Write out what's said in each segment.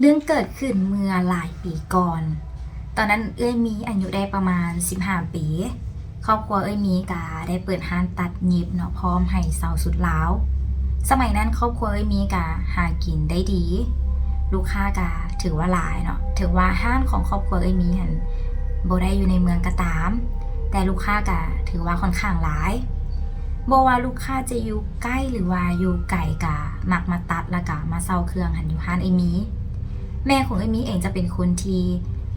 ເລື່ອງເກີດຂຶ້ນເມື່ອຫຼາຍປີກ່ອນ. ຕອນນັ້ນເອື້ອຍມີອາຍຸໄດ້ປະມານສິບຫ້າປີ. ຄອບຄົວເອື້ອຍມີກະໄດ້ເປີດຮ້ານຕັດຫຍິບເນາະ ພ້ອມໃຫ້ເຊົ່າຊຸດລາວ. ສະໄໝນັ້ນຄອບຄົວເອື້ອຍມີກະຫາກິນໄດ້ດີ, ລູກຄ້າກະຖືວ່າຫຼາຍເນາະ. ເຖິງວ່າຮ້ານຂອງຄອບຄົວເອື້ອຍມີຫັ້ນບໍ່ໄດ້ຢູ່ໃນເມືອງກໍຕາມ, ແຕ່ລູກຄ້າກະຖືວ່າຂ້ອນຂ້າງຫຼາຍ. ບໍ່ວ່າລູກຄ້າຈະຢູ່ໃກ້ ຫຼືວ່າຢູ່ໄກ ກະມັກມາຕັດ ແລ້ວກະມາເຊົ່າເຄື່ອງຫັ້ນຢູ່ຮ້ານເອື້ອຍມີ. ແມ່ຂອງເອື້ອຍມີເອງຈະເປັນຄົນທີ່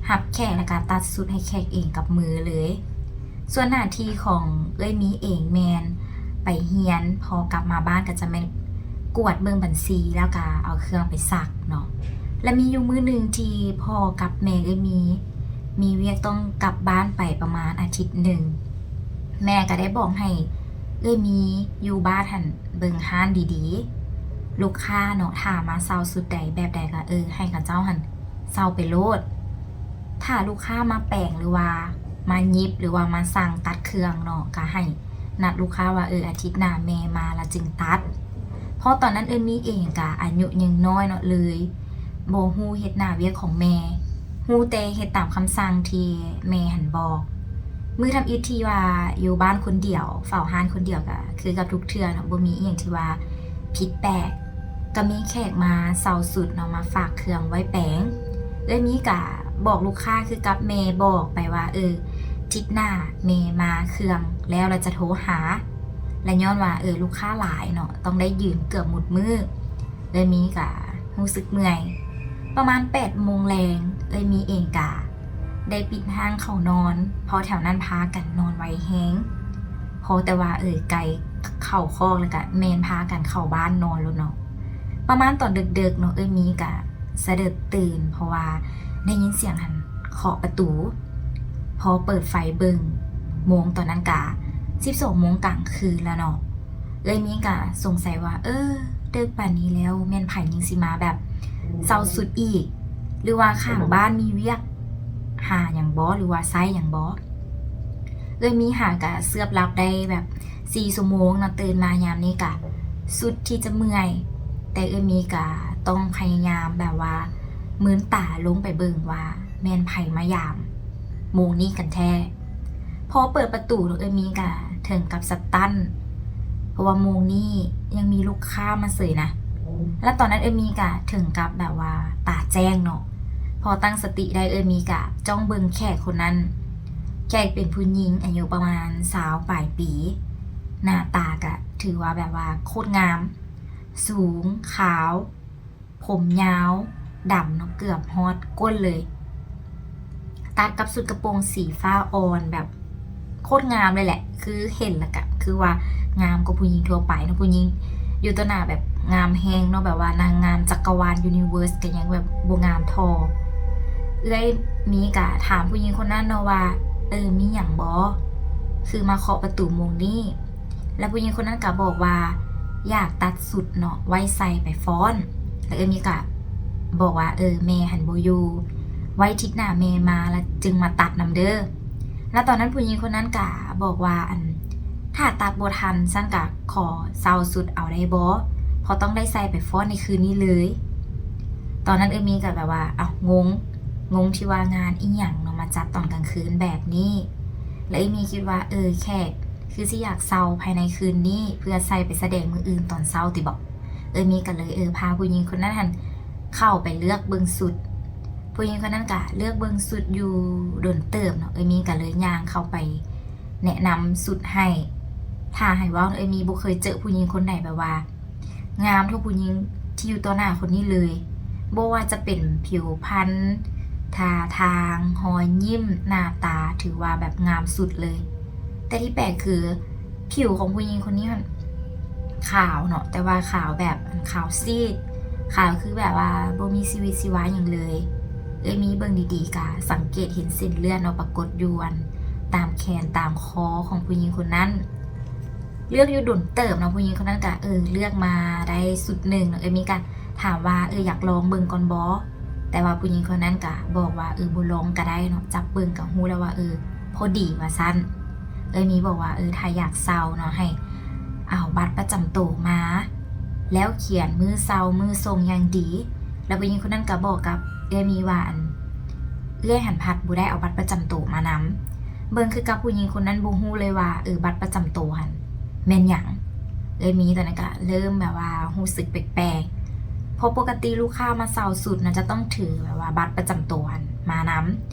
ຮັບແຂກ ແລ້ວກະຕັດຊຸດໃຫ້ແຂກເອງກັບມືເລີຍ. ສ່ວນໜ້າທີ່ຂອງເອື້ອຍມີເອງແມ່ນໄປຮຽນ, ພໍກັບມາບ້ານກໍຈະແມ່ນກວດເບິ່ງບັນຊີ ແລ້ວກະເອົາເຄື່ອງໄປຊັກເນາະ. ແລະ ມີຢູ່ມື້ໜຶ່ງທີ່ພໍ່ກັບແມ່ເອື້ອຍມີ ມີວຽກຕ້ອງກັບບ້ານໄປປະມານອາທິດໜຶ່ງ, ແມ່ກໍໄດ້ບອກໃຫ້ເອື້ອຍມີຢູ່ບ້ານຫັ້ນເບິ່ງຮ້ານດີໆ. ລູກຄ້າເນາະ ຖ້າມາເຊົ່າຊຸດໃດແບບໃດກໍ ເອີ ໃຫ້ເຂົາເຈົ້າຫັ້ນເຊົ່າໄປໂລດ. ຖ້າລູກຄ້າມາແປງ ຫຼືວ່າມາຫຍິບ ຫຼືວ່າມາສັ່ງຕັດເຄື່ອງເນາະ ກໍໃຫ້ນັດລູກຄ້າວ່າ ເອີ ອາທິດໜ້າແມ່ມາລະຈຶ່ງຕັດ. ເພາະຕອນນັ້ນເອື້ອຍມີເອງກະອາຍຸຍັງນ້ອຍເນາະ ເລີຍບໍ່ຮູ້ເຮັດໜ້າວຽກຂອງແມ່, ຮູ້ແຕ່ເຮັດຕາມຄຳສັ່ງທີ່ແມ່ຫັ້ນບອກ. ມື້ທຳອິດທີ່ວ່າຢູ່ບ້ານຄົນດຽວ ເຝົ້າຮ້ານຄົນດຽວ ກະຄືກັບທຸກເທື່ອເນາະ, ບໍ່ມີອີ່ຫຍັງທີ່ວ່າຜິດແປກ. ກໍມີແຂກມາເຊົ່າຊຸດເນາະ ມາຝາກເຄື່ອງໄວ້ແປງ. ເອື້ອຍມີກະບອກລູກຄ້າຄືກັບແມ່ບອກໄປວ່າ ເອີ ທິດໜ້າແມ່ມາເຄື່ອງແລ້ວ ລະຈະໂທຫາ. ລະຍ້ອນວ່າ ເອີ ລູກຄ້າຫຼາຍເນາະ ຕ້ອງໄດ້ຢືນເກືອບໝົດມື້, ເອື້ອຍມີກະຮູ້ສຶກເມື່ອຍ. ປະມານແປດໂມງແລງ ເອື້ອຍມີເອງກະໄດ້ປິດຫ້າງເຂົ້ານອນ, ເພາະແຖວນັ້ນພາກັນນອນໄວແຮງ. ພໍແຕ່ວ່າ ເອີ ໄກ່ເຂົ້າຄອກ ແລ້ວກະແມ່ນພາກັນເຂົ້າບ້ານນອນໂລດເນາະ. ປະມານຕອນເດິກໆເນາະ ເອື້ອຍມີກະສະເດິດຕື່ນ ເພາະວ່າໄດ້ຍິນສຽງຫັ້ນເຄາະປະຕູ. ພໍເປີດໄຟເບິ່ງໂມງຕອນນັ້ນກະສິບສອງໂມງກາງຄືນແລ້ວເນາະ. ເອື້ອຍມີກະສົງໄສວ່າ ເອີ ເດິກປານນີ້ແລ້ວ ແມ່ນໃຜຍັງຊິມາແບບເຊົ່າຊຸດອີກ ຫຼືວ່າຂ້າງບ້ານມີວຽກຫາຫຍັງບໍ ຫຼືວ່າໃຊ້ຫຍັງບໍ? ເອື້ອຍມີຫາກະເຊືອບຫຼັບໄດ້ແບບສີ່ຊົ່ວໂມງເນາະ, ຕື່ນມາຍາມນີ້ກະສຸດທີ່ຈະເມື່ອຍ, ແຕ່ເອື້ອຍມີກະຕ້ອງພະຍາຍາມແບບວ່າມືນຕາລົງໄປເບິ່ງວ່າແມ່ນໃຜມາຢາມໂມງນີ້ກັນແທ້. ພໍເປີດປະຕູເນາະ ເອື້ອຍມີກະເຖິງກັບສະຕັນ ເພາະວ່າໂມງນີ້ຍັງມີລູກຄ້າມາເສີຍນະ. ແລ້ວຕອນນັ້ນເອື້ອຍມີກະເຖິງກັບແບບວ່າຕາແຈ້ງເນາະ, ພໍຕັ້ງສະຕິໄດ້ ເອື້ອຍມີກະຈ້ອງເບິ່ງແຂກຄົນນັ້ນ. ແຂກເປັນຜູ້ຍິງອາຍຸປະມານຊາວປາຍປີ, ໜ້າຕາກະຖືວ່າແບບວ່າໂຄດງາມ, ສູງ, ຂາວ, ຜົມຍາວ, ດຳເນາະ ເກືອບຮອດກົ້ນເລີຍ. ຕັດກັບຊຸດກະໂປງສີຟ້າອ່ອນ ແບບໂຄດງາມເລີຍແຫຼະ, ຄືເຫັນແລ້ວກະຄືວ່າງາມກວ່າຜູ້ຍິງທົ່ວໄປເນາະ. ຜູ້ຍິງຢູ່ຕໍ່ໜ້າແບບງາມແຮງເນາະ, ແບບວ່ານາງງາມຈັກກະວານ Universe ກໍຍັງແບບບໍ່ງາມທໍ່. ເອື້ອຍມີກະຖາມຜູ້ຍິງຄົນນັ້ນເນາະວ່າ ເອີ ມີຫຍັງບໍ ຄືມາເຄາະປະຕູໂມງນີ້? ແລ້ວຜູ້ຍິງຄົນນັ້ນກະບອກວ່າ ຢາກຕັດຊຸດເນາະ ໄວ້ໃສ່ໄປຟ້ອນ. ແລ້ວເອື້ອຍມີກະບອກວ່າ ເອີ ແມ່ຫັ້ນບໍ່ຢູ່, ໄວ້ທິດໜ້າແມ່ມາລະຈຶ່ງມາຕັດນຳເດີ. ແລ້ວຕອນນັ້ນຜູ້ຍິງຄົນນັ້ນກະບອກວ່າ ອັນ ຖ້າຕັດບໍ່ທັນ ຊັ້ນກະຂໍເຊົ່າຊຸດເອົາໄດ້ບໍ່? ເພາະຕ້ອງໄດ້ໃສ່ໄປຟ້ອນໃນຄືນນີ້ເລີຍ. ຕອນນັ້ນເອື້ອຍມີກະແບບວ່າ ເອົ້າ ງົງ, ງົງທີ່ວ່າງານອີ່ຫຍັງເນາະ ມາຈັດຕອນກາງຄືນແບບນີ້. ແລ້ວເອື້ອຍມີຄິດວ່າ ເອີ ແຂກ ຄືຊິຢາກເຊົ່າພາຍໃນຄືນນີ້ ເພື່ອໃສ່ໄປສະແດງມື້ອື່ນຕອນເຊົ້າຕິບໍ? ເອື້ອຍມີກໍເລີຍ ເອີ ພາຜູ້ຍິງຄົນນັ້ນຫັ້ນເຂົ້າໄປເລືອກເບິ່ງຊຸດ. ຜູ້ຍິງຄົນນັ້ນກະເລືອກເບິ່ງຊຸດຢູ່ດົນເຕີບເນາະ, ເອື້ອຍມີກໍເລີຍຍ່າງເຂົ້າໄປແນະນຳຊຸດໃຫ້. ຖ້າໃຫ້ເວົ້າ ເອື້ອຍມີບໍ່ເຄີຍເຈີຜູ້ຍິງຄົນໃດແບບວ່າ ງາມເທົ່າຜູ້ຍິງທີ່ຢູ່ຕໍ່ໜ້າຄົນນີ້ເລີຍ. ບໍ່ວ່າຈະເປັນຜິວພັນ, ທ່າທາງ, ຮອຍຍິ້ມ, ໜ້າຕາ ຖືວ່າແບບງາມສຸດເລີຍ. ແຕ່ທີ່ແປກຄື ຜິວຂອງຜູ້ຍິງຄົນນີ້ຫັ້ນຂາວເນາະ, ແຕ່ວ່າຂາວແບບຂາວຊີດ, ຂາວຄືແບບວ່າບໍ່ມີຊີວິດຊີວາຫຍັງເລີຍ. ເອື້ອຍມີເບິ່ງດີໆ ກະສັງເກດເຫັນເສັ້ນເລືອດເນາະ ປາກົດຢູ່ອັນຕາມແຂນຕາມຄໍຂອງຜູ້ຍິງຄົນນັ້ນ. ເລືອກຢູ່ດົນເຕີບເນາະ, ຜູ້ຍິງຄົນນັ້ນກະ ເອີ ເລືອກມາໄດ້ຊຸດໜຶ່ງເນາະ. ເອື້ອຍມີກະຖາມວ່າ ເອີ ຢາກລອງເບິ່ງກ່ອນບໍ? ແຕ່ວ່າຜູ້ຍິງຄົນນັ້ນກະບອກວ່າ ເອີ ບໍ່ລອງກະໄດ້ເນາະ, ຈັບເບິ່ງກະຮູ້ແລ້ວວ່າ ເອີ ພໍດີວ່າຊັ້ນ. ເອື້ອຍມີບອກວ່າ ເອີ ຖ້າຢາກເຊົ່າເນາະ ໃຫ້ເອົາບັດປະຈຳໂຕມາ ແລ້ວຂຽນມື້ເຊົ່າມື້ສົ່ງຢ່າງດີ, ແລ້ວຜູ້ຍິງຄົນນັ້ນກໍບອກກັບເອື້ອຍມີວ່າ ອັນ ເອື້ອຍຫັ້ນພັດບໍ່ໄດ້ເອົາບັດປະຈຳໂຕມານຳ. ເບິ່ງຄືກັບຜູ້ຍິງຄົນນັ້ນບໍ່ຮູ້ເລີຍວ່າ ເອີ ບັດປະຈຳໂຕຫັ້ນແມ່ນຫຍັງ. ເອື້ອຍມີຕອນນັ້ນກໍເລີ່ມແບບວ່າຮູ້ສຶກແປກໆ ເພາະປົກກະຕິລູກຄ້າມາເຊົ່າຊຸດນະ ຈະຕ້ອງຖືແບບວ່າບັດປະຈຳໂຕຫັ້ນມານຳ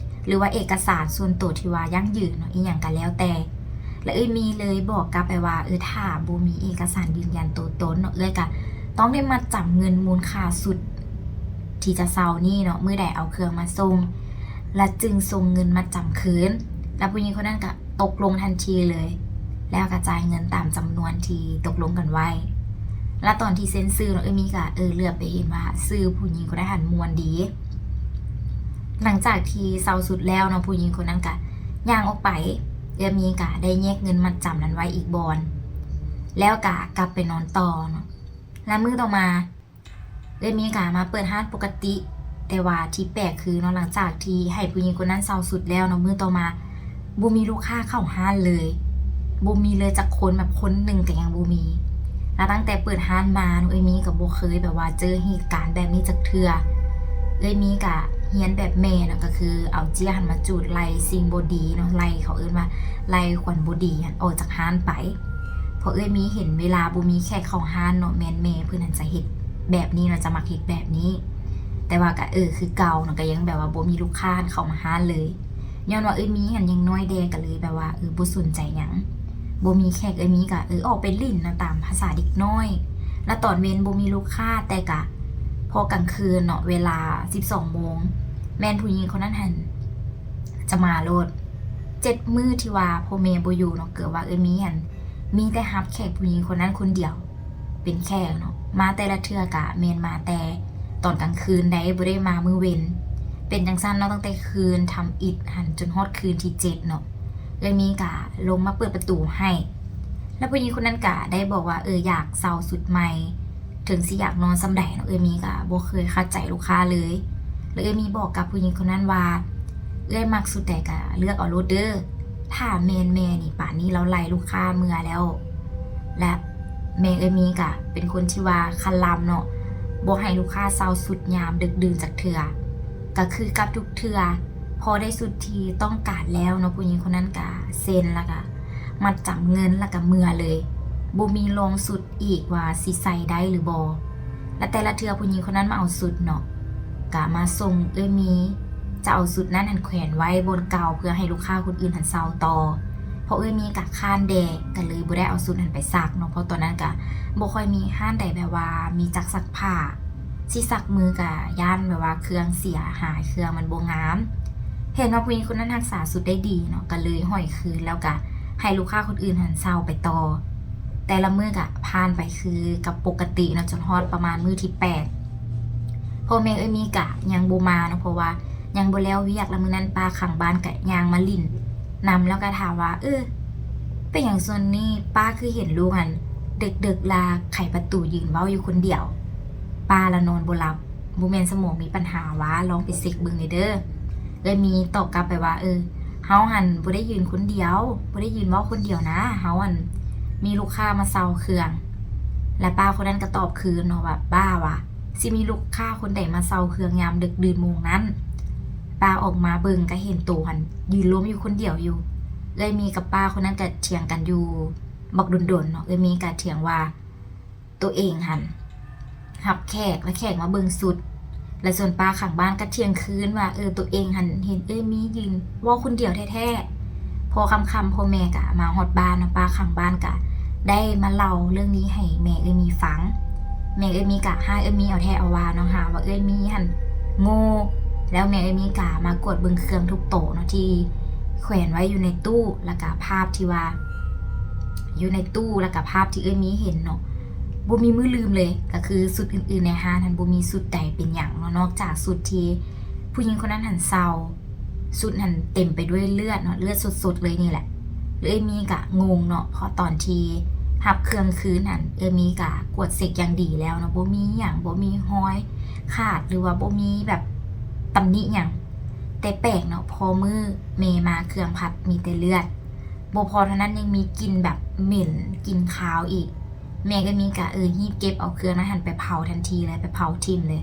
ຫຼືວ່າເອກະສານສ່ວນໂຕທີ່ວ່າຢັ້ງຢືນເນາະ ອີ່ຫຍັງກໍແລ້ວແຕ່. ແລ້ວເອື້ອຍມີເລີຍບອກກັບໄປວ່າ ເອີ ຖ້າບໍ່ມີເອກະສານຢືນຢັນຕົວຕົນເນາະ ເອື້ອຍກໍຕ້ອງໄດ້ມັດຈຳເງິນມູນຄ່າຊຸດທີ່ຈະເຊົ່ານີ້ເນາະ ມື້ໃດເອົາເຄື່ອງມາສົ່ງ ແລ້ວຈຶ່ງສົ່ງເງິນມັດຈຳຄືນ. ແລ້ວຜູ້ຍິງຄົນນັ້ນກໍຕົກລົງທັນທີເລີຍ ແລ້ວກໍຈ່າຍເງິນຕາມຈຳນວນທີ່ຕົກລົງກັນໄວ້. ແລ້ວຕອນທີ່ເຊັນຊື່ເນາະ ເອື້ອຍມີກໍ ເອີ ເຫຼືອໄປເຫັນວ່າຊື່ຜູ້ຍິງຄົນນັ້ນຫັ້ນມ່ວນດີ. ຫຼັງຈາກທີ່ເຊົ່າຊຸດແລ້ວເນາະ ຜູ້ຍິງຄົນນັ້ນກະຍ່າງອອກໄປ ເອື້ອຍມີກະໄດ້ແຍກເງິນມັດຈຳນັ້ນໄວ້ອີກບ່ອນ ແລ້ວກະກັບໄປນອນຕໍ່ເນາະ. ແລະມື້ຕໍ່ມາ ເອື້ອຍມີກະມາເປີດຮ້ານປົກກະຕິ ແຕ່ວ່າທີ່ແປກຄືເນາະ ຫຼັງຈາກທີ່ໃຫ້ຜູ້ຍິງຄົນນັ້ນເຊົ່າຊຸດແລ້ວເນາະ ມື້ຕໍ່ມາ ບໍ່ມີລູກຄ້າເຂົ້າຮ້ານເລີຍ ບໍ່ມີເລີຍຈັກຄົນ ແບບຄົນໜຶ່ງກໍຍັງບໍ່ມີ. ແລ້ວຕັ້ງແຕ່ເປີດຮ້ານມາເນາະ ເອື້ອຍມີກໍບໍ່ເຄີຍແບບວ່າເຈີເຫດການແບບນີ້ຈັກເທື່ອ. ເອື້ອຍມີກໍຮຽນແບບແມ່ເນາະ ກໍຄືເອົາເຈ້ຍຫັ້ນມາຈູດໄລ່ສິ່ງບໍ່ດີເນາະ ໄລ່ ເຂົາເອີ້ນວ່າໄລ່ຄວັນບໍ່ດີຫັ້ນອອກຈາກຮ້ານໄປ. ເພາະເອື້ອຍມີເຫັນເວລາບໍ່ມີແຂກເຂົ້າຮ້ານເນາະ ແມ່ນແມ່ເພິ່ນຫັ້ນຈະເຮັດແບບນີ້ເນາະ ຈະມັກເຮັດແບບນີ້. ແຕ່ວ່າກໍ ເອີ ຄືເກົ່າເນາະ ກໍຍັງແບບວ່າບໍ່ມີລູກຄ້າເຂົ້າມາຮ້ານເລີຍ ຍ້ອນວ່າເອື້ອຍມີຫັ້ນຍັງນ້ອຍແດ່ ກໍເລີຍແບບວ່າ ເອີ ບໍ່ສົນໃຈຫຍັງ. ບໍ່ມີແຂກ ເອື້ອຍມີກໍ ເອີ ອອກໄປຫຼິ້ນເນາະ ຕາມພາສາເດັກນ້ອຍ. ແລ້ວຕອນເວັນບໍ່ມີລູກຄ້າ ແຕ່ກະພໍກາງຄືນເນາະ ເວລາສິບສອງໂມງ ແມ່ນຜູ້ຍິງຄົນນັ້ນຫັ້ນຈະມາໂລດ. ເຈັດມື້ທີ່ວ່າພໍ່ແມ່ບໍ່ຢູ່ເນາະ ເກີດວ່າເອື້ອຍມີຫັ້ນມີແຕ່ຮັບແຂກຜູ້ຍິງຄົນນັ້ນຄົນດຽວ ເປັນແຂກເນາະ ມາແຕ່ລະເທື່ອກະແມ່ນມາແຕ່ຕອນກາງຄືນໃດ໋ ບໍ່ໄດ້ມາມື້ເວັນ. ເປັນຈັ່ງຊັ້ນເນາະ ຕັ້ງແຕ່ຄືນທຳອິດຫັ້ນຈົນຮອດຄືນທີເຈັດເນາະ ເອື້ອຍມີກະລົງມາເປີດປະຕູໃຫ້ ແລ້ວຜູ້ຍິງຄົນນັ້ນກະໄດ້ບອກວ່າ ເອີ ຢາກເຊົ່າຊຸດໃໝ່ ເຖິງຊິຢາກນອນສ່ຳໃດເນາະ ເອື້ອຍມີກະບໍ່ເຄີຍຂັດໃຈລູກຄ້າເລີຍ. ແລ້ວເອື້ອຍມີບອກກັບຜູ້ຍິງຄົນນັ້ນວ່າ ເອື້ອຍມັກຊຸດໃດກະເລືອກເອົາໂລດເດີ ຖ້າແມ່ນແມ່ນີ້ ປານນີ້ລາວໄລ່ລູກຄ້າເມືອແລ້ວ. ແລະແມ່ເອື້ອຍມີກະເປັນຄົນທີ່ວ່າຄັນລຳເນາະ ບໍ່ໃຫ້ລູກຄ້າເຊົ່າຊຸດຍາມດຶກດື່ນຈັກເທື່ອ ກະຄືກັບທຸກເທື່ອ ພໍໄດ້ຊຸດທີ່ຕ້ອງການແລ້ວເນາະ ຜູ້ຍິງຄົນນັ້ນກະເຊັນ ແລ້ວກະມັດຈຳເງິນ ແລ້ວກະເມືອເລີຍ ບໍ່ມີລອງຊຸດອີກວ່າຊິໃສ່ໄດ້ຫຼືບໍ່. ແລະແຕ່ລະເທື່ອຜູ້ຍິງຄົນນັ້ນມາເອົາຊຸດເນາະ ກະມາສົ່ງເອື້ອຍມີ ຈະເອົາຊຸດນັ້ນຫັ້ນແຂວນໄວ້ບ່ອນເກົ່າ ເພື່ອໃຫ້ລູກຄ້າຄົນອື່ນຫັ້ນເຊົ່າຕໍ່. ເພາະເອື້ອຍມີກະຄ້ານແດ່ ກະເລີຍບໍ່ໄດ້ເອົາຊຸດຫັ້ນໄປຊັກເນາະ ເພາະຕອນນັ້ນກະບໍ່ຄ່ອຍມີຮ້ານໃດແບບວ່າມີຈັກຊັກຜ້າ ຊິຊັກມືກະຢ້ານແບບວ່າເຄື່ອງເສຍຫາຍ ເຄື່ອງມັນບໍ່ງາມ. ເຫັນວ່າຜູ້ຍິງຄົນນັ້ນຮັກສາຊຸດໄດ້ດີເນາະ ກະເລີຍຫ້ອຍຄືນ ແລ້ວກະໃຫ້ລູກຄ້າຄົນອື່ນຫັ້ນເຊົ່າໄປຕໍ່. ແຕ່ລະມື້ກະຜ່ານໄປຄືກັບປົກກະຕິເນາະ ຈົນຮອດປະມານມື້ທີແປດ ພໍ່ແມ່ເອື້ອຍມີກະຍັງບໍ່ມາເນາະ ເພາະວ່າຍັງບໍ່ແລ້ວວຽກ. ແລ້ວມື້ນັ້ນປ້າຂ້າງບ້ານກະຍ່າງມາຫຼິ້ນນຳ ແລ້ວກະຖາມວ່າ ເອີ ເປັນຫຍັງຊ່ວງນີ້ປ້າຄືເຫັນລູກຫັ້ນເດິກໆ ລະໄຂປະຕູຢືນເວົ້າຢູ່ຄົນດຽວ ປ້າລະນອນບໍ່ຫຼັບ ບໍ່ແມ່ນສະໝອງມີປັນຫາຫວາ ລອງໄປເຊັກເບິ່ງແດ່ເດີ. ເອື້ອຍມີຕອບກັບໄປວ່າ ເອີ ເຮົາຫັ້ນບໍ່ໄດ້ຢືນຄົນດຽວ ບໍ່ໄດ້ຢືນເວົ້າຄົນດຽວນະ ເຮົາຫັ້ນມີລູກຄ້າມາເຊົ່າເຄື່ອງ. ແລະປ້າຄົນນັ້ນກໍຕອບຄືນເນາະວ່າ ບ້າຫວາ ຊິມີລູກຄ້າຄົນໃດມາເຊົ່າເຄື່ອງຍາມດຶກດື່ນໂມງນັ້ນ. ປ້າອອກມາເບິ່ງກໍເຫັນໂຕຫັ້ນຢືນລົມຢູ່ຄົນດຽວຢູ່. ເອື້ອຍມີກັບປ້າຄົນນັ້ນກໍຖຽງກັນຢູ່ບັກດົນໆເນາະ ເອື້ອຍມີກໍຖຽງວ່າ ໂຕເອງຫັ້ນຮັບແຂກ ແລະແຂກມາເບິ່ງຊຸດ ແລະສ່ວນປ້າຂ້າງບ້ານກໍຖຽງຄືນວ່າ ເອີ ໂຕເອງຫັ້ນເຫັນເອື້ອຍມີຢືນເວົ້າຄົນດຽວແທ້ໆ. ພໍຄ່ຳໆ ພໍ່ແມ່ກະມາຮອດບ້ານເນາະ ປ້າຂ້າງບ້ານກະໄດ້ມາເລົ່າເລື່ອງນີ້ໃຫ້ແມ່ເອື້ອຍມີຟັງ. ແມ່ເອື້ອຍມີກະຫາເອື້ອຍມີເອົາແທ້ເອົາວ່າເນາະ ຫາວ່າເອື້ອຍມີຫັ້ນໂງ່. ແລ້ວແມ່ເອື້ອຍມີກະມາກວດເບິ່ງເຄື່ອງທຸກໂຕເນາະ ທີ່ແຂວນໄວ້ຢູ່ໃນຕູ້ ແລ້ວກະພາບທີ່ວ່າ ຢູ່ໃນຕູ້ ແລ້ວກະພາບທີ່ເອື້ອຍມີເຫັນເນາະ ບໍ່ມີມື້ລືມເລີຍ. ກະຄືຊຸດອື່ນໆໃນຮ້ານຫັ້ນ ບໍ່ມີຊຸດໃດເປັນຫຍັງເນາະ ນອກຈາກຊຸດທີ່ຜູ້ຍິງຄົນນັ້ນຫັ້ນເຊົ່າ. ຊຸດຫັ້ນເຕັມໄປດ້ວຍເລືອດເນາະ ເລືອດສົດໆເລີຍນີ້ແຫຼະ. ແລ້ວເອື້ອຍມີກະງົງເນາະ ເພາະຕອນທີ່ຮັບເຄື່ອງຄືນຫັ້ນ ເອື້ອຍມີກະກວດເຊັກຢ່າງດີແລ້ວເນາະ ບໍ່ມີຫຍັງ ບໍ່ມີຮອຍຂາດ ຫຼືວ່າບໍ່ມີແບບຕຳໜິຫຍັງ. ແຕ່ແປກເນາະ ພໍມື້ແມ່ມາ ເຄື່ອງພັດມີແຕ່ເລືອດ. ບໍ່ພໍເທົ່ານັ້ນ ຍັງມີກິ່ນແບບເໝັນ ກິ່ນຄາວອີກ. ແມ່ເອື້ອຍມີກະ ເອີ ຮີບເກັບເອົາເຄື່ອງນັ້ນຫັ້ນໄປເຜົາທັນທີເລີຍ ໄປເຜົາຖິ້ມເລີຍ.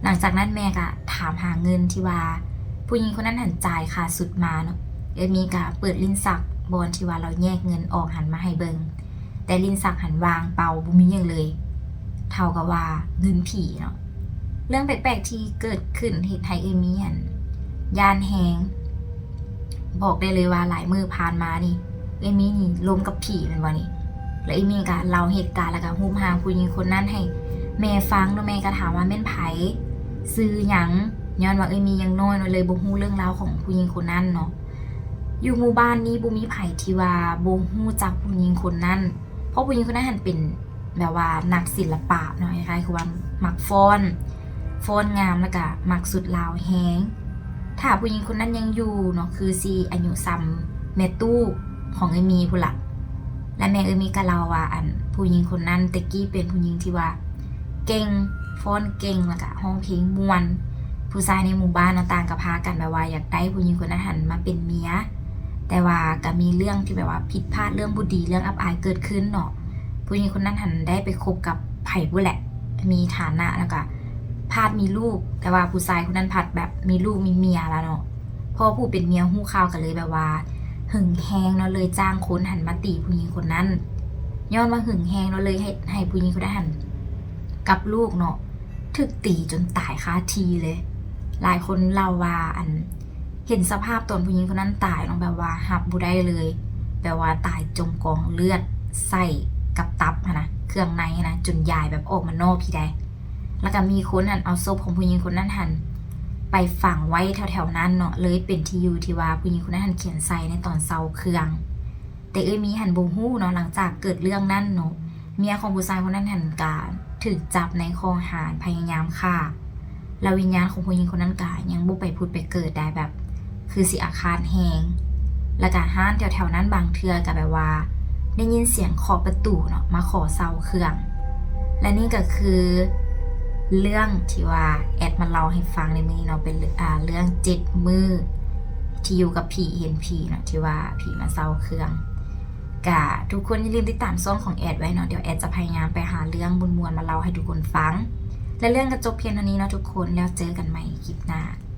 ຫຼັງຈາກນັ້ນແມ່ກໍຖາມຫາເງິນທີ່ວ່າຜູ້ຍິງຄົນນັ້ນຫັ້ນຈ່າຍຄ່າຊຸດມາເນາະ. ເອື້ອຍມີກໍເປີດລິ້ນຊັກບ່ອນທີ່ວ່າລາວແຍກເງິນອອກຫັ້ນມາໃຫ້ເບິ່ງ, ແຕ່ລິ້ນຊັກຫັ້ນວ່າງເປົ່າ ບໍ່ມີຫຍັງເລີຍ ເທົ່າກັບວ່າເງິນຜີເນາະ. ເລື່ອງແປກໆທີ່ເກີດຂຶ້ນເຮັດໃຫ້ເອື້ອຍມີຫັ້ນຢ້ານແຮງ. ບອກໄດ້ເລີຍວ່າຫຼາຍມື້ຜ່ານມານີ້ ເອື້ອຍມີນີ້ລົມກັບຜີແມ່ນບໍ່ນີ້? ແລ້ວເອື້ອຍມີກໍເລົ່າເຫດການ ແລ້ວກໍຮູບຮ່າງຜູ້ຍິງຄົນນັ້ນໃຫ້ແມ່ຟັງເນາະ. ແມ່ກໍຖາມວ່າແມ່ນໃຜ? ຊື່ຫຍັງ? ຍ້ອນວ່າເອື້ອຍມີຍັງນ້ອຍເນາະ ເລີຍບໍ່ຮູ້ເລື່ອງລາວຂອງຜູ້ຍິງຄົນນັ້ນເນາະ. ຢູ່ໝູ່ບ້ານນີ້ບໍ່ມີໃຜທີ່ວ່າບໍ່ຮູ້ຈັກຜູ້ຍິງຄົນນັ້ນ ເພາະຜູ້ຍິງຄົນນັ້ນຫັ້ນເປັນແບບວ່ານັກສິລະປະເນາະ ຄ້າຍໆຄືວ່າມັກຟ້ອນ ຟ້ອນງາມ ແລ້ວກະມັກຊຸດລາວແຮງ. ຖ້າຜູ້ຍິງຄົນນັ້ນຍັງຢູ່ເນາະ ຄືຊິອາຍຸສ່ຳແມ່ຕູ້ຂອງເອື້ອຍມີພຸ້ນລະ. ແລະແມ່ເອື້ອຍມີກໍເລົ່າວ່າ ອັນ ຜູ້ຍິງຄົນນັ້ນແຕ່ກີ້ເປັນຜູ້ຍິງທີ່ວ່າເກັ່ງ ຟ້ອນເກັ່ງ ແລ້ວກະຮ້ອງເພງມ່ວນ. ຜູ້ຊາຍໃນໝູ່ບ້ານຕ່າງໆກໍພາກັນແບບວ່າຢາກໄດ້ຜູ້ຍິງຄົນນັ້ນຫັ້ນມາເປັນເມຍ ແຕ່ວ່າກໍມີເລື່ອງທີ່ແບບວ່າຜິດພາດ ເລື່ອງບໍ່ດີ ເລື່ອງອັບອາຍເກີດຂຶ້ນເນາະ. ຜູ້ຍິງຄົນນັ້ນຫັ້ນໄດ້ໄປຄົບກັບໃຜບໍ່ແຫຼະ ມີຖານະ ແລ້ວກໍພາດມີລູກ ແຕ່ວ່າຜູ້ຊາຍຄົນນັ້ນພັດແບບມີລູກມີເມຍແລ້ວເນາະ. ພໍຜູ້ເປັນເມຍຮູ້ຂ່າວກໍເລີຍແບບວ່າຫຶງແຮງເນາະ ເລີຍຈ້າງຄົນຫັ້ນມາຕີຜູ້ຍິງຄົນນັ້ນ. ຍ້ອນວ່າຫຶງແຮງເນາະ ເລີຍເຮັດໃຫ້ຜູ້ຍິງຄົນນັ້ນຫັ້ນກັບລູກເນາະ ຖືກຕີຈົນຕາຍຄາທີ່ເລີຍ. ຫຼາຍຄົນເລົ່າວ່າ ອັນ ເຫັນສະພາບຕອນຜູ້ຍິງຄົນນັ້ນຕາຍເນາະ ແບບວ່າຮັບບໍ່ໄດ້ເລີຍ ແບບວ່າຕາຍຈົມກອງເລືອດໃສ່ກັບຕັບຫັ້ນນະ ເຄື່ອງໃນຫັ້ນນະ ຈົນຢາຍແບບອອກມານອກພີ້ໃດ໋. ແລ້ວກໍມີຄົນຫັ້ນເອົາສົບຂອງຜູ້ຍິງຄົນນັ້ນຫັ້ນໄປຝັງໄວ້ແຖວໆນັ້ນເນາະ ເລີຍເປັນທີ່ຢູ່ທີ່ວ່າຜູ້ຍິງຄົນນັ້ນຫັ້ນຂຽນໃສ່ໃນຕອນເຊົາເຄື່ອງ. ແຕ່ເອື້ອຍມີຫັ້ນບໍ່ຮູ້ເນາະ ຫຼັງຈາກເກີດເລື່ອງນັ້ນເນາະ ເມຍຂອງຜູ້ຊາຍຄົນນັ້ນຫັ້ນກະຖືກຈັບໃນຂໍ້ຫາພະຍາຍາມຂ້າ ແລ້ວວິນຍານຂອງຜູ້ຍິງຄົນນັ້ນກະຍັງບໍ່ໄປຜຸດໄປເກີດໄດ້ ແບບຄືຊິອາຄາດແຮງ. ແລ້ວກະຮ້ານແຖວໆນັ້ນບາງເທື່ອກະແບບວ່າໄດ້ຍິນສຽງເຄາະປະຕູເນາະ ມາຂໍເຊົ່າເຄື່ອງ. ແລະນີ້ກະຄືເລື່ອງທີ່ວ່າແອດມາເລົ່າໃຫ້ຟັງໃນມື້ນີ້ເນາະ ເປັນ ອາ ເລື່ອງເຈັດມື້ທີ່ຢູ່ກັບຜີ ເຫັນຜີເນາະ ທີ່ວ່າຜີມາເຊົ່າເຄື່ອງ. ກະທຸກຄົນຢ່າລືມຕິດຕາມຊ່ອງຂອງແອດໄວ້ເນາະ ດຽວແອດຈະພະຍາຍາມໄປຫາເລື່ອງມ່ວນໆມາເລົ່າໃຫ້ທຸກຄົນຟັງ. ແລະເລື່ອງກໍຈົບພຽງເທົ່ານີ້ເນາະທຸກຄົນ ແລ້ວເຈີກັນໃໝ່ຄລິບໜ້າ.